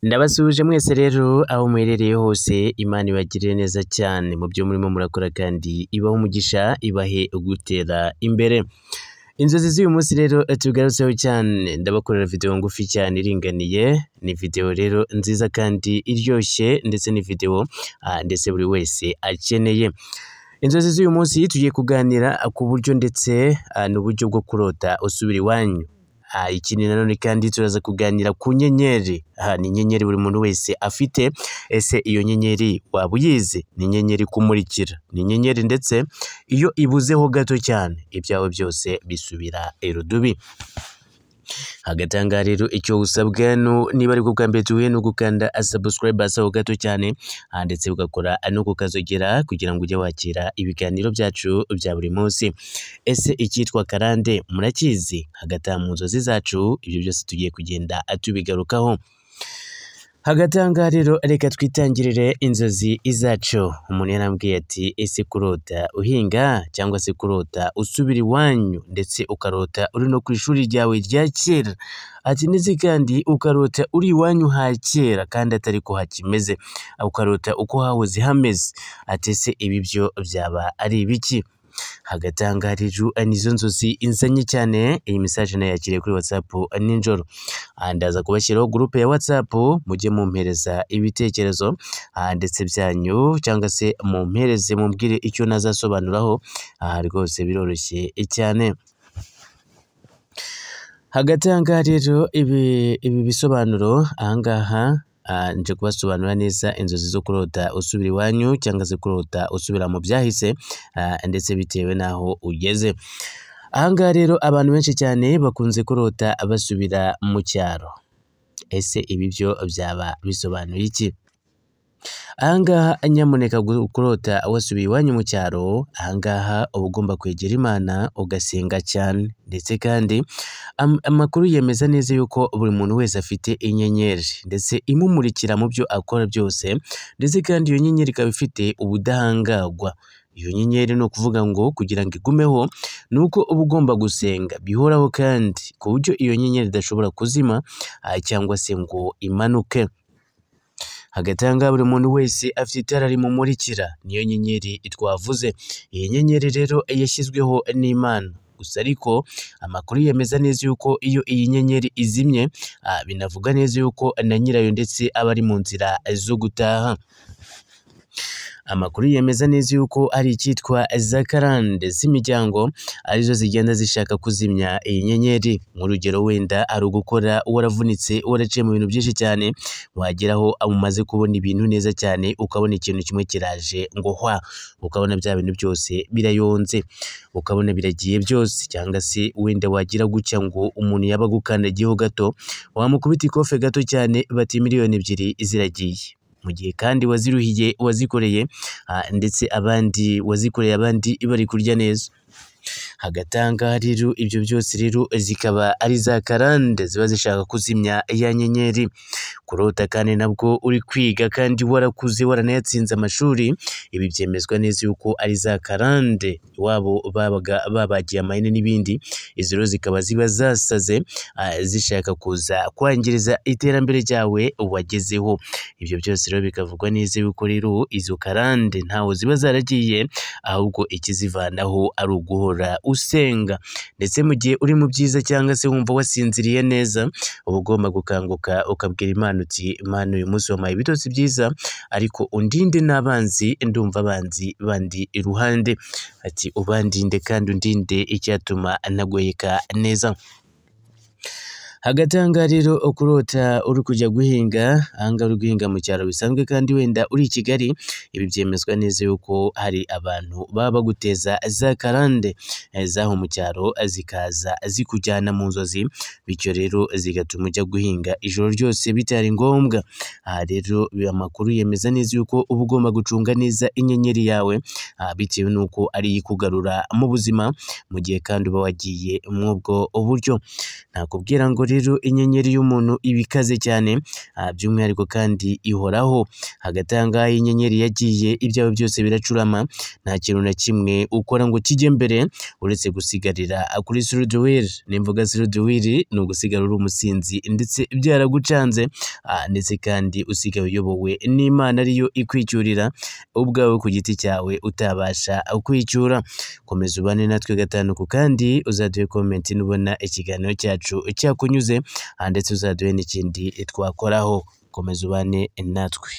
Ndabasuhuje mwese rero aho muherereye hose, Imana ibagirire neza cyane mu byo murimo murakora kandi ibahe umugisha, ibahe gutera imbere. Inzozi z'uyu munsi rero tugarutseho cyane, ndabakorera video ngufi cyane iringaniye, ni video rero nziza kandi iryoshye ndetse ni video ndetse buri wese akeneye. Inzozi z'uyu munsi tugiye kuganira ku buryo ndetse n'uburyo bwo kurota usubira iwanyu. Ikindi nanone kandi turaza kuganira ku nyenyeri. Ni inyenyeri buri muntu wese afite. Ese iyo nyenyeri waba uyizi? Ni inyenyeri ikumurikira, ni inyenyeri ndetse iyo ibuzeho gato cyane ibyawe byose bisubira irudubi. Hagati aha ngaha rero icyo usabwa niba aribwo bwa mbere duhuye ni ugukanda subscribe hasi aho gato cyane, ndetse ugakora no kukazogera kugira ngo ujye wakira ibiganiro byacu bya buri munsi. Ese icyitwa karande murakizi? Hagati aha mu nzozi zacu ibyo byose tugiye kugenda tubigarukaho. Hagati aha ngaha rero reka twitangirire inzozi izacu. Umuntu yarambwiye ati ese kurota uhinga cyangwa se kurota usubira iwanyu ndetse ukarota uri no ku ishuri ryawe rya kera, ati ndetse kandi ukarota uri iwanyu ha kera kandi atari ko hakimeze, ukarota uko hahoze hameze, ati ese ibi byo byaba ari ibiki? Hagati aha ngaha rero nizo nzozi inzanye cyane. Iyi message nayakiriye kuri WhatsApp nijoro. Ndaza kubashyiraho groupe ya WhatsApp mujye mumpereza ibitekerezo ndetse byanyu cyangwa se mumpereze mumbwire icyo nazasobanuraho. Rwose biroroshye cyane. Hagati aha ngaha rero ibi bisobanuro aha ngaha nje kubasobanurira neza inzozi zo kurota usubira iwanyu cyangwa se kurota usubira mu byahise, ndetse bitewe n'aho ugeze. Aha ngaha rero abantu benshi cyane bakunze kurota basubira mu cyaro. Ese ibi byo byaba bisobanuye iki? Aha ngaha nyamuneka kurota wasubiye iwanyu mu cyaro, aha ngaha uba ugomba kwegera Imana ugasenga cyane, ndetse kandi amakuru yemeza neza yuko buri muntu wese afite inyenyeri ndetse imumurikira mu byo akora byose, ndetse kandi iyo nyenyeri ikaba ifite ubudahangarwa. Iyo nyenyeri ni ukuvuga ngo kugira ngo igumeho ni uko uba ugomba gusenga bihoraho kandi ku buryo iyo nyenyeri idashobora kuzima cyangwa se ngo imanuke. Hagati aha ngaha buri muntu wese afite itara rimumurikira, niyo nyenyeri twavuze. Iyi nyenyeri rero yashyizweho n'Imana. Gusa ariko amakuru yemeza neza yuko iyo iyi nyenyeri izimye, binavuga neza yuko na nyirayo ndetse aba ari mu nzira zo gutaha. Amakuru yemeza neza yuko ari icyitwa za karande z'imiryango arizo zigenda zishaka kuzimya iyi nyenyeri. Nk'urugero wenda ari ugukora waravunitse waraciye mu bintu byinshi cyane, wageraho umaze kubona ibintu neza cyane ukabona ikintu kimwe kiraje ngo hwa, ukabona bya bintu byose birayonze, ukabona biragiye byose, cyangwa se wenda wagira gutya ngo umuntu yaba agukandagiyeho gato wamukubita ikofe gato cyane bati 2 miliyoni ziragiye. Mu gihe kandi waziruhiye wazikoreye, ndetse abandi wazikoreye abandi bari kurya neza. Hagati aha ngaha rero ibyo byose rero zikaba ari za karande ziba zishaka kuzimya ya nyenyeri. Kurota kandi nabwo uri kwiga kandi warakuze waranayatsinze amashuri, ibi byemezwa neza yuko ari za karande iwabo babaga babagiye amahene n'ibindi, izo rero zikaba ziba zasaze zishaka kuza kwangiriza iterambere ryawe wagezeho. Ibyo byose rero bikavugwa neza yuko rero izo karande ntaho ziba zaragiye, ahubwo ikizivanaho ari uguhora usenga. Ndetse mu gihe uri mu byiza cyangwa se wumva wasinziriye neza, uba ugomba gukanguka ukabwira Imana uti Imana uyu munsi wampaye ibitotsi byiza, ariko undinde n'abanzi, ndumva abanzi bandi iruhande, ati ubandinde kandi undinde icyatuma nagoyeka neza. Hagati aha ngaha rero kurota uri kujya guhinga, aha ngaha uri guhinga mu cyaro bisanzwe kandi wenda uri i Kigali, ibi byemezwa neza yuko hari abantu baba baguteza za karande z'aho mu cyaro zikaza zikujyana mu nzozi, bityo rero zigatuma ujya guhinga ijoro ryose bitari ngombwa. Aha rero amakuru yemeza neza yuko uba ugomba gucunga neza inyenyeri yawe, bitewe n'uko ariyo ikugarura mu buzima, mu gihe kandi uba wagiye muri ubwo buryo. Nakubwira ngo rero inyenyeri y'umuntu iba ikaze cyane, by'umwihariko kandi ihoraho. Hagati aha ngaha inyenyeri yagiye, ibyawe byose biracurama, nta kintu na kimwe ukora ngo kijye mbere uretse gusigarira kuri suruduwiri. Nimvuga suruduwiri ni ugusigara uri umusinzi ndetse byaragucanze, ndetse kandi usigaye uyobowe n'Imana ariyo ikwicyurira ubwawe ku giti cyawe utabasha kwicyura. Komeza ubane natwe gatanu ku kandi, uzaduhe comment nubona ikiganiro cyacu cyakunyuze, ndetse uzaduhe n'ikindi twakoraho. Komeza ubane natwe.